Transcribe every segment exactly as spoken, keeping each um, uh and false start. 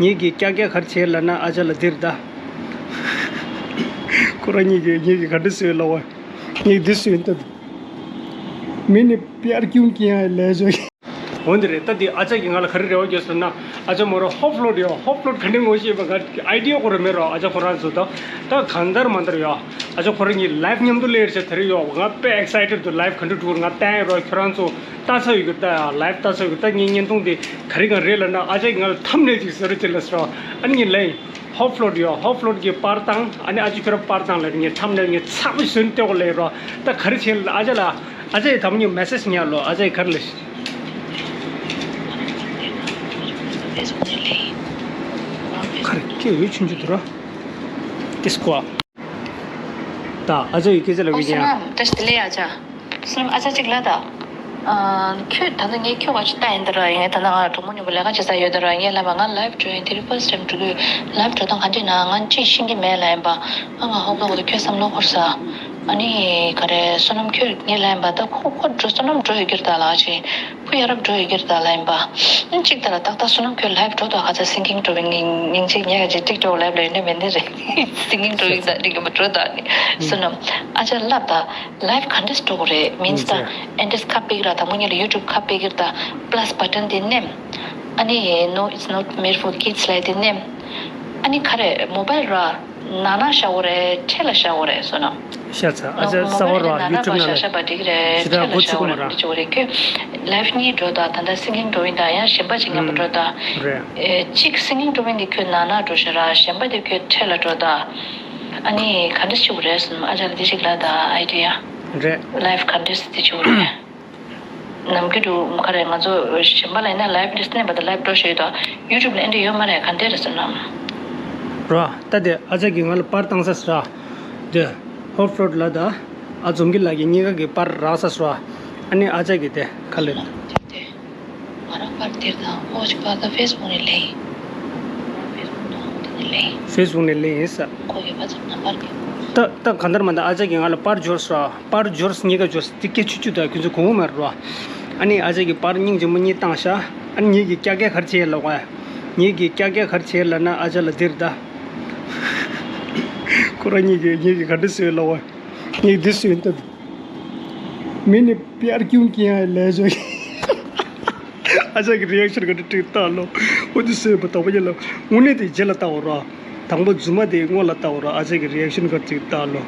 ངེད་ཀྱིས་ཀྱག་ཀྱག་ག་རེ་བྱས་ལབ་ན་ཨ་ཅག་ལ་འདིར་ད། ཁོ་རང་ཉིད་ཀྱིས་ངེད་ཀྱིས་ག་འདྲ་ཟེར་ལབ་པ། ངེད་འདི་ཟེར་ད། मैंने प्यार क्यों किया है ले जो। འོན་ཏེ་རེད། ད་འདི་ཨ་ཅག་གིས་ང་ལ་ག་རེ་རེ་བ་བརྒྱབ་ཟེར་ན། ཨ་ཅག་མོ་རང་ཧོབ་ལོ་ཌི་ཡོད། ཧོབ་ལོ་ཌི་ག་འདྲ་ངོ་ཤེས་པ་ག་ཨའི་ཌི་ཡ་ཁོ་རང་མེད་རོགས། ཨ་ཅག་ཁོ་རང་ཚོ་ད་ད་གང་ལྟར་མ་ལྟར་ཡོད། ཨ་ཅག་ཁོ་རང་གཉིས་ལའེབ་མཉམ་དུ་སླེབས་ཟེར་དེ་རེད་ཡོད། ང་དཔེ་ཨེག་སའི་ཊེཌ་འདུག་ལའེབ་ག་འདྲ་འགྲོ་ང་བལྟས་རོགས། ཁྱོད་རང་ཚོ་ལྟ་ཚར་ཡོད་ཀྱི་ད་ཡ། ལའེབ་ལྟ་ཚར་ཡོད་ཀྱི་ད། ངའི་བརྙན་ཐུང་འདི་ག་རེ་གང་རེད་ལབ་ན། ཨ་ཅག་གིས་ང་ལ་ཐམ་ནེལ་ཅིག་བཟོ་རོགས་བྱེད་ལབ་ཟེར་རོགས། ཨ་ནི་ངས་ལབ་ཡིན། ཧོབ་ལོ་ཌི་ཡོད། ཧོབ་ལོ་ཌི་གི་པར་བཏང་། ཨ་ནི་ཨ་ཅག་ཁྱོད་རང་པར་བཏང་ལབ། ངས་ཐམ་ནེལ་ངས་ཚ་པོ་བཟོས་ནས་སྟེར་དགོས་ལབ་རོགས། ད་ག་རེ་བྱེད་ལབ། ཨ་ཅག་ལ། ཨ་ཅག་ཡིས་དང་པོ་ཉིད་མེ་སེཇ་ཉར་ལོ། ཨ་ཅག་གིས་ག་རེ་ལབ། ག་རེ་སྐད་འོད་ཆུང་ཆུང་འདུག་ར། དེ་སྐོར། ད་ཨ་ཅག་གིས་སྐད་ཆ་ལབ་ཀྱི་ཡིན། ཨོ་བསོད་ནམས་བཀྲ་ཤིས་བདེ་ལེགས་ཨ་ཅག། བསོད་ནམས་ཨ་ཅག་གཅིག་ལ་ད། ཨ། ཁྱོད་ད་ལྟ་ངས་ཁྱོད་ག་ཅིག་ལྟ་ཡིན་ད་ར། ངས་ད་ལྟ་ང་གྲོགས་མོ་མཉམ་པོ་ལས་ཀ་བྱེད་ས་ཡོད་ད་ར། ངས་ལབ་པ་ང་ལའེབ་འགྲོ་ཡིན། དེ་རིང་ཕར་སི་ཊའིམ་འགྲོ་གི་ཡོད། ལའེབ་འགྲོ་སྟངས་ག་འདྲ་ཡིན་ན་ང་གཅིག་ཤེས་ཀྱི་མེད་ལབ་ཡིན་པ། ཨ་ང་ཧོབ་ལོ་ཁོ་ཚོ་ཁྱོད་བསམ་བློ་འཁོར་ས། ཨ་ནི་ག་རེ་བསོད་ནམས་ཁྱོད་ངས་ལབ་ཡིན་པ་ད་ཁོ་ཁོ་འགྲོ་བསོད་ནམས་འགྲོ་ཡོད་ཀྱི་རེད་ད་ལབ་ཅིང་། ཁོ་ཡ་རབས་འགྲོ་ཡོད་ཀྱི་རེད་ད་ལབ་ཡིན་པ། ཨ་གཅིག་ད་ར་ཏག་ཏག་བསོད་ནམས་ཁྱོད་ལའེབ་འགྲོ་ད་ག་ཚ་སིང་གིང་འགྲོ་བའི་ཉིན་ཉིན་གཅིག་ཉལ་ག་ཅིག་ཊིག་ཊོག་ལའེབ་ལ་ཡོད་ནི་མེད་ནི་རེད། སིང་གིང་འགྲོ་ཡིན་ད་འགྲིག་གི་མ་འགྲོ་ད་ནི། བསོད་ནམས་ཨ་ཅག་ལབ་ད། ལའེབ་ག་འདྲས་འགྲོ་དགོས་རེད། མིན་ད་ཨེ་འདྲས་ཁ་པིག་ར་དང་མོ་ཉལ་ཡུ་ཊུབ་ཁ་པིག་ར་ད་པ་ལ་སི་བ་ཊན་དེ་ནེམ། ཨ་ནི་No, it's not made for kids ལབ་དེ་ནེམ། ཨ་ནི་ག་རེ་མོ་བལ་ར། ནང་ན་བཞག་དགོས་རེད་འཕྲལ་ལ་བཞག་དགོས་རེད་བསོད་ནམས། ཤ་ཚ། ཨ་ཅག་གསར་པ་ར་ཡུ་ཊུབ་ནང་ལ་ཞག་ཞག་པ་འགྲིག་རེད། ཞེ་དྲག་འཕྲལ་ལ་མགོ་ཚོད་ཀྱི་མ་རེད། བཞག་དགོས་རེད་འགྲིག་ཆོག་རེད་ཁྱོད། ལའེབ་གཉིས་འགྲོ་དང་ད་ལྟ་སིང་གིང་འགྲོ་ཡིན་དང་ཡང་གཞན་པ་ཅིག་མཉམ་པོ་འགྲོ་དང་། རེད། ཨེ་གཅིག་སིང་གིང་འགྲོ་མིན་དེ་ཁྱོད་ནང་ན་འགྲོ་ཤག་ར། གཞན་པ་དེ་ཁྱོད་འཕྲལ་ལ་འགྲོ་དང་། ཨ་ནི་ག་འདྲ་བྱེད་དགོས་རེད་བསོད་ནམས། ཨ་ཅག་ལ་འདི་ཞིག་ལབ་དང་ཨའི་ཌི་ཡ། རེད། ལའེབ་ག་འདྲ་བྱེད་དགོས་རེད། ནམ་རྒྱུན་དུ་ག་རེ་ང་ཚོ་གཞན་པ་ལ་ཡིན་ན་ལའེབ་འདི་སྣེ་པ་དང་ལའེབ་འགྲོ་ཤེས་དང་ཡུ་ཊུབ་ལ་ཨེ་འདྲ་ཡོད་མ་རེད། ག་འདྲ་རེད་བསོད་ནམས། རོ། ད་དེ་ཨ་ཅག་གིས་ང་ལ་པར་བཏང་ས་ཟེར་ར། དེ་ཧོབ་ལོ་ཌི་ལ་ད་ཨ་འཛོམས་སྐྱིད་ལགས་ཀྱིས་གཉིས་ཀ་གི་པར་རག་ས་ཟེར་ར། ཨ་ནི་ཨ་ཅག་གིས་དེ་ག་ལབ། ང་རང་པར་དེར་དང་ཨོ་ཅི་པ་ད་ཕེ་སི་བུག་ནས་ལེན་ཡིན། ཕེ་སི་བུག་ནས་ལེན་ཡིན་ས། ཁོ་གི་པ་ཚབ་ན་པར་གི། ད་ད་གང་ལྟར་མ་ད་ཨ་ཅག་གིས་ང་ལ་པར་འབྱོར་ས། པར་འབྱོར་ས་གཉིས་ཀ་འབྱོར་ས་དེ་སྐད་ཆུ་ཆུ་ད་ཁྱོད་ཚོ་གོ་གི་མ་རེད་རོ། ཨ་ནི་ཨ་ཅག་གིས་པར་སྙིང་རྗེ་མོ་གཉིས་བཏང་ཤག་ཨ་ནི་ངེད་ཀྱིས་ཀྱག་ཀྱག་ག་རེ་བྱས་ལབ་ག་ངེད་ཀྱིས་ཀྱག་ཀྱག་ག་རེ་བྱས་ལབ་ན་ཨ་ཅག་ལ་འདིར་ད། ཁོ་རང་གཉིས་ཀྱིས་ངེད་ཀྱིས་ག་འདྲ་ཟེར་ལབ་ག་ངེད་འདི་ཟེར་ད། मैंने प्यार क्यों किया है ले जो། ཨ་ཅག་གི་རི་ཨེག་ཤན་ག་འདྲ་ཅིག་ལྟ་ལོ། འོ་འདི་ཟེར་བ་དང་པོ་རྗེས་ལ། དངོས་གནས་དེ་རྗེས་ལ་ལྟ་འོ་ར། དང་པོ་རྫུན་མ་དེ་སྔོན་ལ་ལྟ་འོ་ར། ཨ་ཅག་གི་རི་ཨེག་ཤན་ག་འདྲ་ཅིག་ལྟ་ལོ།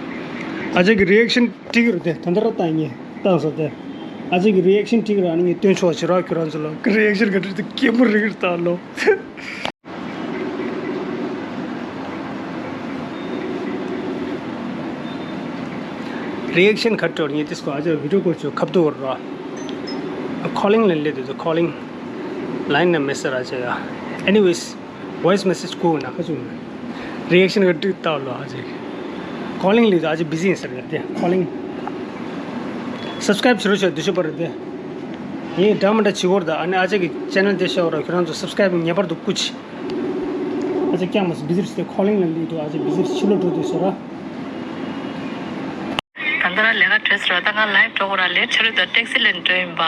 ཨ་ཅག་གི་རི་ཨེག་ཤན་འགྲིག་གི་རེད་དེ། ད་ལྟ་ར་ལྟ་ཡིན་ངས་བཏང་ས་དེ། ཨ་ཅག་གི་རི་ཨེག་ཤན་འགྲིག་གི་རེད། ཨ་ནི་ངས་སྟོན་ཆོག་བྱེད་ར་ཁྱོད་རང་ཚོ་ལ། གི་རི་ཨེག་ཤན་ག་འདྲ་དེ་སྐྱིད་པོ་རེད་ལྟ་ལོ། རི་ཨེག་ཤན་ག་འདྲ་ངས་དེ་སྐོར་ཨ་ཅག་བི་ཌི་ཡོ་སྐོར་ཆོག་ཁབ་ཏུ་བོར་ར། ཁོ་ལིང་ལ་སླེབས་དུས་ཁོ་ལིང་ལ་ཡིན་ན་མེད་ས་ར་ཅག་ཡ། Anyways, voice message ཁུག་ན་ཁ་ཆུང་། རི་ཨེག་ཤན་ག་འདྲ་ལྟ་ལོ་ཨ་ཅག་ཁོ་ལིང་ལ་ཨ་ཅག་བི་ཟི་ཡིན་ཟེར་ལ་དེ་ཁོ་ལིང་། སབ་སི་ཀ་རེབ་བྱེད་རོགས་བྱེད་དུ་ཤོད་པ་རེད་དེ། ངས་འདྲ་མི་འདྲ་བྱེད་དགོས་རེད་ད། ཨ་ནི་ཨ་ཅག་གི་ཅེ་ནལ་དེ་ཤོག་ར་ཁྱོད་རང་ཚོ་སབ་སི་ཀ་རེབ་ངེས་པར་དུ་སྐུ་མཁྱེན། ཨ་ཅག་ཀྱང་མ་སི་བི་ཟི་རེད་དེ་ཁོ་ལིང་ལ་སླེབས་དུས་ཨ་ཅག་བི་ཟི་རེད་ཕྱི་ལོགས་འགྲོ་དུས་ཟེར་ར། ད་ལྟ་ར་ལས་ཀ་བྲོས་ཟེར་ར། ད་ང་ལའེབ་འགྲོ་དགོས་ར། ལས་ཆ་རུ་ད་ཊེག་སི་ལེན་འགྲོ་ཡིན་པ།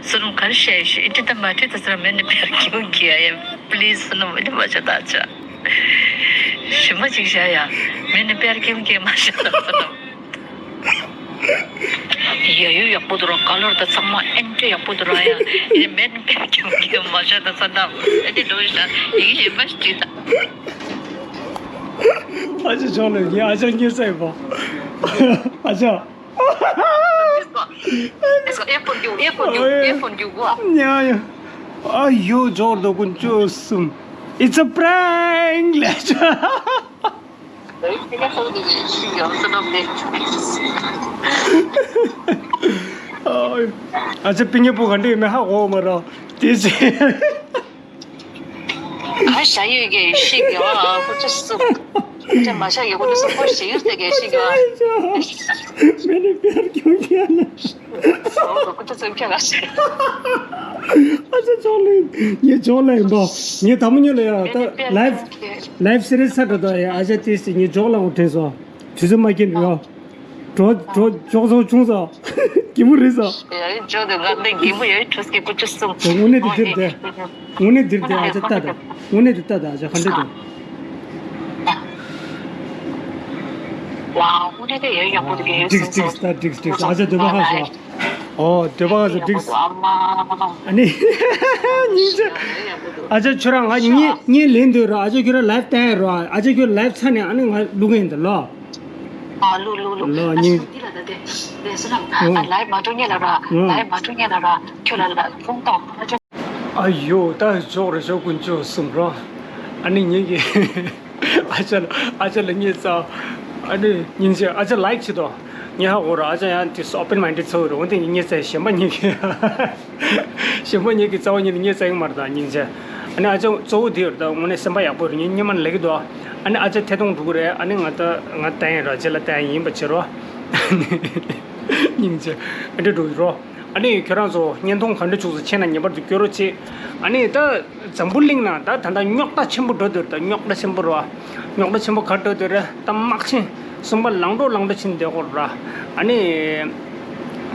བསོད་ནམས་ག་རེ་བཤད་ཡོད་ཤི་ཨི་ཏི་ད་མ་ཏི་ད་ཟེར་ར། मैंने प्यार क्यों किया है प्लीज བསོད་ནམས་ཨི་ཏི་མ་བཤད་ད་ཨ་ཅག་ཞིམ་པ་ཅིག་བཤད་ཡ། मैंने प्यार क्यों किया མ་བཤད་ད་བསོད་ནམས། ཡ་ཡོ་ཡག་པོ་འདུག་ར། ཀ་ལར་དང་ཚང་མ་ཨེ་འདྲ་ཡག་པོ་འདུག་ར། ཡ་ཨེ་མེན་པེ་ཀྱུ་ཀྱུ་མ་ཤ་དང་ས་དང་ཨེ་འདྲ་འགྲོ་ཤ་ཡིག་གཞན་པ་ཞིག་བྲིས་དང་། ཨ་ཅག་ཆོག་ལེ། ངས་ཨ་ཅག་ཉེ་ས་ཡིན་པ། ཨ་ཅག་ཨེ་ཕོན་རྒྱུག་ཨེ་ཕོན་རྒྱུག་ཨེ་ཕོན་རྒྱུག་གོ། ཡ་ཡ། ཨ་ཡོ་འབྱོར་འདུག་ཀུན་སྤྱོད་གསུམ། It's a prank ལེ་ཅག་ཨ་ཅག་པི་ཉེ་པོ་ག་འདྲ་ཡོད་མེད་ཧ་གོ་མ་ར། དེ་ཚེ་ག་ཤ་ཡོད་ཀྱི་ཤིག་ཡོད། ཨ་ཁུ་ཚོ་སུ་ཅག་མ་ཤ་ཡོད་ཁུ་ཚོ་སུ་ཁོ་ཤེས་ཡོད་ཟེར་ཀྱི་ཤིག་ཡོད། मैंने प्यार क्यों किया ना། ཨོ་ཁུ་ཚོ་ཚོ་ཁྱོད་ག་ཤ། ཨ་ཅག་ཅོག་ལེན། ངས་ཅོག་ལེན་པ། ངས་དམ་ཉོ་ལ་ཡ་ད་ལའེབ་ལའེབ་སི་རི་ས་འགྲོ་ད་ཡ། ཨ་ཅག་དེ་སི་ངས་ཅོག་ལེན་འོ་དྲན་སོང་། དུས་ཚོད་མ་སྐྱེལ་འགྲོ་ཡ། གྲོ་གྲོ་ཅོག་ཚོ་ཆུང་ས། གི་མོ་རེད་ས། ཡ་ཡི་ཇོ་དེ་ག་དེ་གི་མོ་ཡ་ཡི་ཁྲོས་ཀྱི་ཀུ་ཅི་སུམ། དངོས་གནས་དེ་དེར་དེ། དངོས་གནས་དེར་དེ་ཨ་ཅག་ལྟ་དང་། དངོས་གནས་དེ་ལྟ་དང་ཨ་ཅག་ག་འདྲ་འདུག། ཝའོ། དངོས་གནས་དེ་ཡ་ཡི་ཡག་པོ་འདུག་གི་ཡ་ཡི་སུམ་སུམ། འགྲིགས་འགྲིགས་ད་འགྲིགས་འགྲིགས་ཨ་ཅག་འདོད་པ་ཧ་སོ། ཨོ་འདོད་པ་ཧ་སོ་འགྲིགས། ཨ་ནི། སྙིང་རྗེ། ཨ་ཅག་ཁྱོད་རང་ང་གཉིས་གཉིས་ལེན་འདོད་ར། ཨ་ཅག་ཁྱོད་རང་ལའིབ་བསྟན་ར། ཨ་ཅག་ཁྱོད་ལའིབ་ཚར་ནས་ཨ་ནི་ང་བླུག་གིན་འདུག་ལོ། ཨ་ལུ་ལུ་ལུ། ལོ་ཨ་ཅག་སྙིང་། འདི་ལ་ད་དེ་དེ་སུ་ལ། ཨ་ལའིབ་མ་འགྲོ་ཉེ་ལ་ར། ཨ་ལའིབ་མ་འགྲོ་ཉེ་ལ་ར། ཁྱོད་ལ་ལ་ཕུང་ཏོག་ཨ་ཅོ། ཨ་ཡོ་ད་ཇོག་རེ་ཞོ་ཀུན་ཅོ་གསུང་རོ། ཨ་ནི་ངེད་ཀྱི་ཨ་ཅག་ལ་ཨ་ཅག་ལ་ངེད་ཚ། ཨ་ནི་སྙིང་རྗེ་ཨ་ཅག་ལའིག་བྱེད་དོ། ངེད་ཧ་གོ་རོ། ཨ་ཅག་ཡང་དེ་སུ་ཨོ་པན་མའིན་ཌེ་ཚོ་རོ། འོན་ཏེ་ངེད་ཚ་གཞན་པ་ངེད་ཀྱི། གཞན་པ་ཉིད་ཀྱི་རྩ་བ་ཉིད་ནས་ངས་བཙལ་གྱི་མ་རེད་ད་སྙིང་རྗེ། ཨ་ནི་ཨ་ཅག་གཙོ་བོ་དེ་ཡོད་རེད་ད། དངོས་གནས་སེམས་པ་ཡག་པོ་རེད། ངས་སྙེ་མ་ལས་ཀྱི་འདུག། ཨ་ནི་ཨ་ཅག་ཐད་གཏོང་འགྲོ་གི་རེད། ཨ་ནི་ང་ད་ང་བསྟན་ཡིན་ར་རྗེས་ལ་བསྟན་ཡིན་པ་བྱེད་རོགས། སྙིང་རྗེ། ཨ་འདྲ་འགྲོ་གི་རོ། ཨ་ནི་ཁྱོད་རང་ཚོ་བརྙན་ཐུང་ག་འདྲ་བྱུང་སོང་། མཁྱེན་ན་ངེས་པར་དུ་སྐྱོན་རོགས་བྱེད། ཨ་ནི་ད་འཛམ་བུ་གླིང་ནང་ད་ད་ལྟ་རྙོག་དྲ་ཆེན་པོ་འགྲོ་འདུག་རེད་ད། རྙོག་དྲ་ཆེན་པོ་རོ། རྙོག་དྲ་ཆེན་པོ་ག་འགྲོ་འདུག་རེད་ད། དམག་ཆེན་གསུམ་པ་ལངས་འགྲོ་ལངས་འགྲོ་ཕྱིན་བསྡད་ཡོད་ར། ཨ་ནི།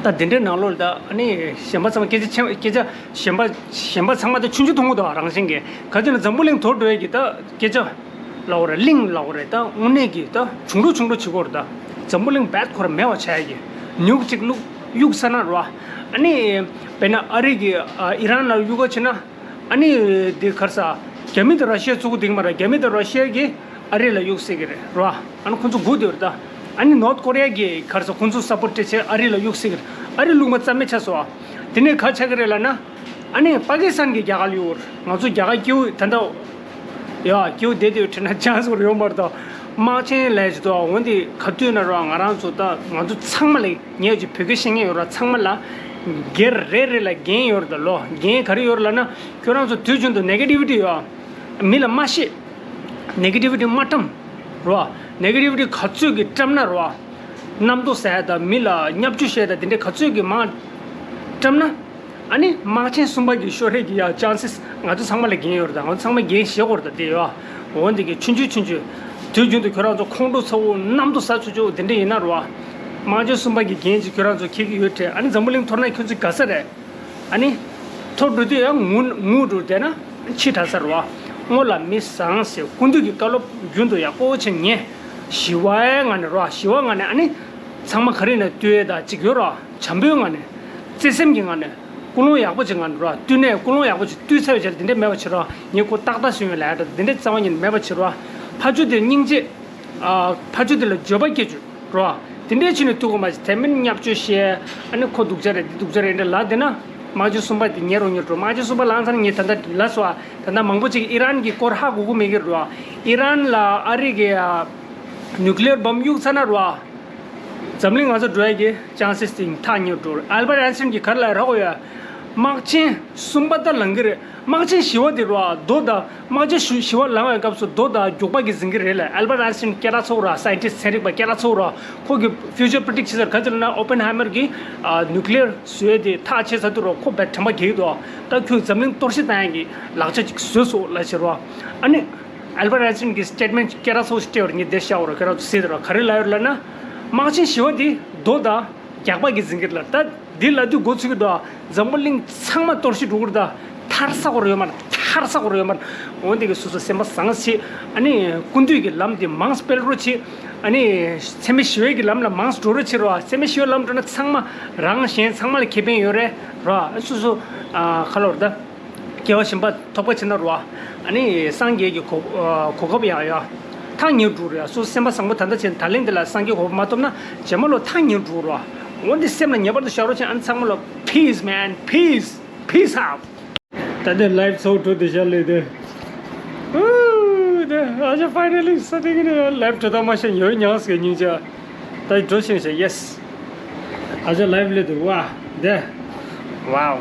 ད་དེ་འདྲའི་ནང་ལོགས་ལ་ད་ཨ་ནི་གཞན་པ་ཚང་མ་སྐད་ཆ་ཆེ་སྐད་ཆ་གཞན་པ་གཞན་པ་ཚང་མ་ད་ཆུང་ཆུང་མཐོང་གི་འདུག་རང་བཞིན་གྱིས། ག་ཅི་ན་འཛམ་བུ་གླིང་དོར་འགྲོ་ཡས་ཀྱི་ད་སྐད་ཆ་ལབ་དགོས་རེད། གླིང་ལབ་དགོས་རེད་ད། དངོས་གནས་ཀྱི་ད་ཆུང་རུ་ཆུང་རུ་བྱེད་དགོས་རེད་ད། འཛམ་བུ་གླིང་རྦད་ཁོ་ར་མེད་པ་བྱ་ཡས་ཀྱི། ནིའུ་ཅིག་བླུག་གཡུག་ས་ན་རོ། ཨ་ནི་དཔེར་ན་ཨ་རི་གི་ཨ་ཨི་རན་ལ་གཡུག་ག་བྱེད་ན། ཨ་ནི་འདི་ག་རེ་ཟ། རྒྱ་མི་དང་ར་ཤི་ཡ་བཙུགས་འདུག་མ་རེད། རྒྱ་མི་དང་ར་ཤི་ཡ་གིས་ཨ་རི་ལ་གཡུག་སྲིད་ཀྱི་རེད་རོ། ཨ་ནི་ཁོང་ཚོ་སྒུག་བསྡད་ཡོད་རེད་ད། ཨ་ནི་ནོར་ཐ་ཀོ་རི་ཡ་གིས་ག་རེ་ཟ་ཁོང་ཚོ་སབ་པོར་ཊི་སྤྲད་བྱས་ཨ་རི་ལ་གཡུག་སྲིད་ཀྱི་རེད། ཨ་རི་ལུགས་མ་རྩ་མེད་ཆགས་སོང་། དེ་ནས་ག་ཆགས་ཀྱི་རེད་ལབ་ན། ཨ་ནི་པ་ཀི་སི་ཐན་གྱིས་རྒྱ་གར་གཡུག་ང་ཚོ་རྒྱ་གར་སྐྱིད་པོ་ད་ལྟ། ཡ་སྐྱིད་པོ་བསྡད་དུས་ཁྲིད་ན་ཆན་སི་ཡོད་མ་རེད་ད། དམག་ཆེན་ལས་བྱེད་དོ་འོན་ཏེ་ག་དུས་ན་རོ། ང་རང་ཚོ་ད་ང་ཚོ་ཚང་མ་ལ་ངས་ཀྱི་བོད་སྐད་ཤེས་མཁན་ཡོད་ར། ཚང་མ་ལ་སྒེར་རེ་རེ་ལ་འགན་ཡོད་རེད་ད་ལོ། འགན་ག་རེ་ཡོད་རེད་ལབ་ན། ཁྱོད་རང་ཚོ་དུས་རྒྱུན་དུ་ནེ་གེ་ཊི་ཝི་ཊི་ཡོད། མི་ལ་མ་བཤད། ནེ་གེ་ཊི་ཝི་ཊི་མ་བཀྲམ། རོ། ནེ་གེ་ཊི་ཝི་ཊི་ག་ཚོད་ཀྱི་བཀྲམ་ན་རོ། རྣམ་རྟོག་ཟ་ཡ་དང་མི་ལ་བརྙས་བཅོས་བཤད་ཡ་དང་དེ་འདྲའི་ག་ཚོད་ཀྱི་མང་བཀྲམ་ན། ཨ་ནི་དམག་ཆེན་གསུམ་པ་གི་ཤོར་ཧེ་གི་ཡ་ཅན་སི་ང་ཚོ་ཚང་མ་ལ་འགན་ཡོད་རེད་ད། ང་ཚོ་ཚང་མ་འགན་བཞེས་དགོས་རེད་ད། དེ་ཡོད། འོ་འདི་གི་ཆུང་ཆུང་ཆུང་ཆུང་། དུས་རྒྱུན་དུ་ཁྱོད་རང་ཚོ་ཁོང་ཁྲོ་ཚ་བོ་རྣམ་རྟོག་ཟ་ཆོག་ཆོག་དེ་འདྲ་ཡིན་ན་རོ། དམག་ཆེན་གསུམ་པ་གི་འགན་ཅིག་ཁྱོད་རང་ཚོ་འཁྱེར་གི་ཡོད་དྲན། ཨ་ནི་འཛམ་བུ་གླིང་འཐོར་ན་ཁྱོད་ཚོ་དགའ་ས་རེད། ཨ་ནི། ཐོར་འགྲོ་དུས་ཡང་ངུ་ངུ་འགྲོ་བསྡད་ན་ཕྱི་དྲག་ས་རེད་བ། སྔོན་ལ་མི་བཟང་ཟེར་སྐུ་མདུན་གྱི་བཀའ་སློབ་རྒྱུན་དུ་ཡག་པོ་བྱས་ཉན། ཞི་བའི་ངང་ནས་རོ། ཞི་བའི་ངང་ནས་ཨ་ནི། ཚང་མ་ག་རེ་ནས་ལྟོས་ཡས་དང་གཅིག་ཡོད་རོ། བྱམས་པོའི་ངང་ནས། བརྩེ་སེམས་ཀྱི་ངང་ནས། ཀུན་སློང་ཡག་པོ་ཅིག་ངང་ནས་རོ། བསྟུན་ནས་ཀུན་སློང་ཡག་པོ་ཅིག་བསྟུན་ཚར་བའི་རྗེས་ལ་དེ་འདྲས་མེད་པ་བྱེད་རོ། ངས་ཁོ་ཏག་ཏག་ཟིན་ཡོད་ལབ་ཡ་འདྲ་དེ་འདྲས་རྩ་བ་ཉིད་ནས་མེད་པ་བྱེད་རོ། ཕར་ཕྱོགས་དེར་སྙིང་རྗེ། ཨ། ཕར་ཕྱོགས་དེ་ལ་འགྱོད་པ་སྐྱེ་བཅུག་རོ། དེ་འདྲའི་ཕྱིར་ནས་ཐུག་གོ་མ་ཞིག་དེ་མིན་བརྙས་བཅོས་བཤད། ཨ་ནི་ཁོ་སྡུག་ཅག་རེད་འདི་སྡུག་ཅག་རེད་འདྲ་ལབ་བསྡད་ན། དམག་ཆེན་གསུམ་པ་དེ་ཉེ་རུ་ཉེ་རུ་འགྲོ། དམག་ཆེན་གསུམ་པ་ལངས་ཚར་ན་ངས་ད་ལྟ་ལབ་སོང་ཨ། ད་ལྟ་མང་པོ་ཅིག་ཨི་རན་གྱི་སྐོར་ཧ་གོ་གི་མེད་ཀྱི་རོ། ཨི་རན་ལ་ཨ་རི་གི་ནིའུ་ཀི་ལི་ཡར་བྷོམ་གཡུག་ཚར་ན་རོ། འཛམ་གླིང་ང་ཚོ་འགྲོ་ཡ་གི་ཅན་སི་དེ་ཐག་ཉེ་རུ་འགྲོ། ཨལ་བར་ཨན་སི་ཊིན་གྱིས་ག་རེ་ལབ་རོགས་ཡོད། དམག་ཆེན་གསུམ་པ་ད་ལངས་གི་རེད། དམག་ཆེན་བཞི་བ་དེ་རོ། རྡོ་དང་དམག་ཆེན་བཞི་བཞི་བ་ལངས་པའི་སྐབས་སུ་རྡོ་དང་རྒྱུག་པ་གིས་འཛིང་གི་རེད་ལ། ཨལ་བར་ཨན་སི་ཊིན་སྐད་གྲགས་ཚ་བོ་རོ། སའེན་ཊིསི་ཚན་རིག་པ་སྐད་གྲགས་ཚ་བོ་རོ། ཁོ་གི་ཕིའུ་ཅར་པི་རི་ཌིག་བྱེད་ས་ག་ཅི་ལབ་ན། ཨོ་པེན་ཧའི་མར་གྱིས་ནིའུ་ཀི་ལི་ཡར་བཟོས་ཏེ་ཐག་ཆོད་ཚར་དུས་རོ། ཁོ་དཔེ་དྲན་པ་བརྒྱལ་གྱི་འདུག། ད་ཁོས་འཛམ་གླིང་གཏོར་བཤིག་བཏང་ཡག་གི་ལག་ཆ་ཅིག་བཟོས་སོང་ལབ་བྱས་རོ། ཨ་ནི། ཨལ་བར་ཨན་སི་ཊིན་གྱི་སི་ཊེཊ་མེན་ཊི་སྐད་གྲགས་ཚ་བོ་ཞིག་སྤྲད་པ་རེད། ངས་འདིར་བཞག་ཡོད་རོ། ཁྱེད་རང་ཚོ་གཟིགས་དང་རོ། ག་རེ་ལབ་ཡོད་ལབ་ན། དམག་ཆེན་བཞི་བ་དེ་རྡོ་དང་རྒྱུག་པ་གིས་འཛིང་གི་རེད་ལ། ད་འདི་ལབ་དུས་མགོ་ཚོས་ཀྱི་འདུག། འཛམ་བུ་གླིང་ཚང་མ་གཏོར་བཤིག་འགྲོ་གི་རེད་ད། ཐར་ས་ཁོ་རང་ཡོད་མ་རེད། ཐར་ས་ཁོ་རང་ཡོད་མ་རེད། འོན་ཏེ་གི་སོ་སོ་སེམས་པ་བཟང་བྱེད། ཨ་ནི་ཀུན་འདུས་ཀྱི་ལམ་དེ་མང་སྤེལ་རོགས་བྱེད། ཨ་ནི་འཚེ་མེད་ཞི་བའི་གི་ལམ་ལ་མང་འགྲོ་རོགས་བྱེད་རོ། འཚེ་མེད་ཞི་བའི་ལམ་འགྲོ་ན་ཚང་མ་རང་གཞན་ཚང་མ་ལ་ཁེ་ཕན་ཡོད་རེད་རོ། སོ་སོ་ཨ་ག་ལབ་རེད་ད། སྐྱེ་བ་གཞན་པ་ཐོབ་པ་བྱེད་ན་རོ། ཨ་ནི་སངས་རྒྱས་ཀྱི་གོ་ཨ་གོ་སྐབས་ཡག་ཡོད། ཐག་ཉེ་རུ་འགྲོ་རེད། སོ་སོ་སེམས་པ་བཟང་པོ་ད་ལྟ་བྱས་ན་ད་ལན་འདི་ལ་སངས་རྒྱས་གོ་འཕང་མ་ཐོབ་ན་རྗེས་མ་ལོ་ཐག་ཉེ་རུ་འགྲོ་རོ། འོན་ཏེ་སེམས་ལ་ངེས་པར་དུ་བཞག་རོགས་བྱེད། ཨ་ནི་ཚང་མ་ལོ་peace man, peace, peace out. ད་ལྟ་ལའིབ་ཚོགས་གྲོལ་དུ་བཞག་ལས་དེ། ཨུ་དེ་ཨ་ཅག་ཕའི་ནལ་ལི་ས་དེ་གི་ནས་ལའིབ་གྲོལ་ཐང་མ་ཤེས་ཉོ་ཉང་སྐད་སྙིང་རྗེ། ད་འགྲོ་ཤེས་ཤེས་ཡེས། ཨ་ཅག་ལའིབ་ལས་དུ་ཝ་དེ། ཝའོ།